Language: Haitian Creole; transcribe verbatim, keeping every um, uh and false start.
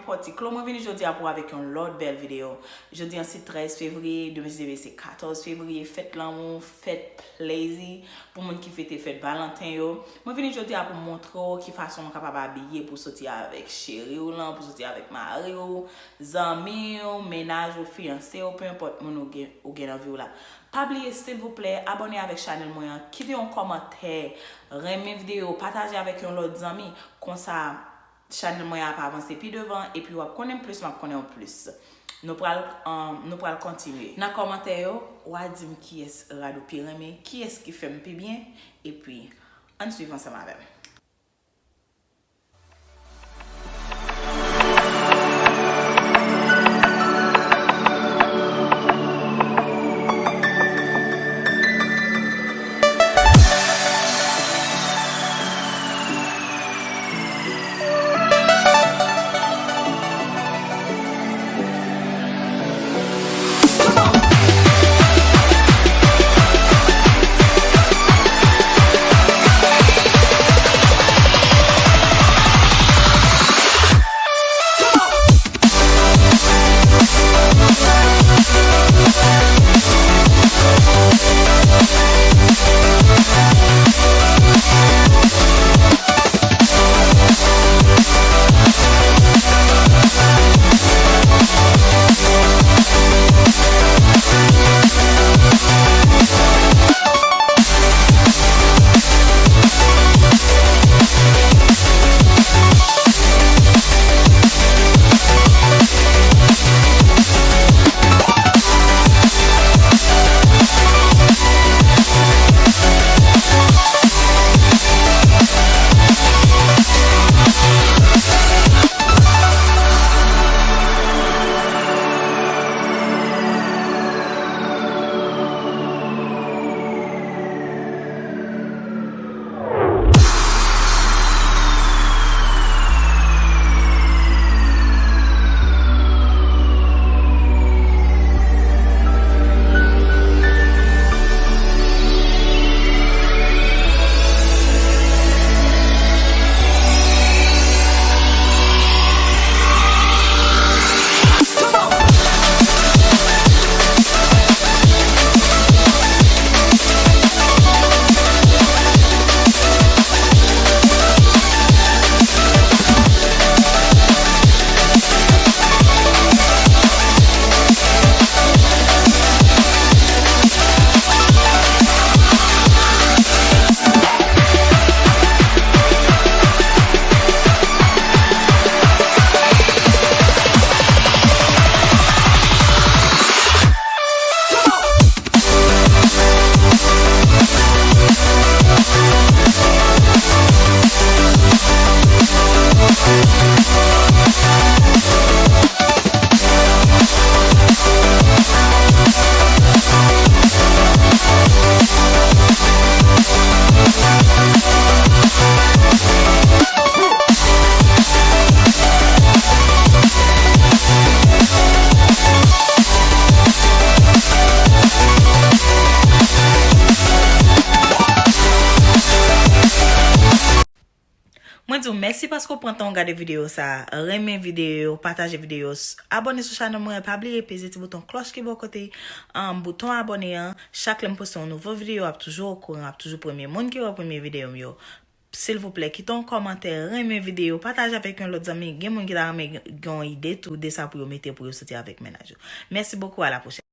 Pòtiklo, mwen vini jodi a pou avèk yon lòt bèl videyo. Jodi an se trèz fevriye, demen se katòz fevriye, fèt lanmou, fèt plezi pou moun ki fete fèt Valanten yo. Mwen vini jodi a pou montre w ki fason w kapab abiye pou soti avèk cheri w lan, pou soti avèk mari w, zanmi w, mennaj ou, fiyanse w, pe enpòt moun ou gen, ou gen nan vi w la. Pa bliye, silvouplè, abòne avèk chanèl mwen an, kite yon kòmantè, renmen videyo, pataje avèk yon lòt zanmi. Konsa, chanèl mwen ap avanse pi devan, epi w ap konnen m plis, m ap konnen w plis. Nou pral, um, nou pral kontinye. Nan kòmantè yo, w a di m kiyès rad ou pi renmen, kiyès ki fè m pi byen, epi ann swiv ansanm avè m. Mwen di w mèsi paske w pran tan w gade videyo sa a. Renmen videyo yo, pataje videyo, s-, abòne sou chanèl mwen an, pa bliye peze ti bouton klòch ki bò kote, um, bouton abòne an. Chak lè m poste yon nouvo videyo, w ap toujou okouran, w ap toujou premye moun ki wè premye videyo m yo. Silvouplè, kite yon kòmantè, renmen videyo, pataje avèk yon lòt zanmi. Gen moun ki ta renmen gen yon ide tou de sa pou yo mete pou yo soti avèk mennaj yo. Mèsi bokou, a la pwochèn.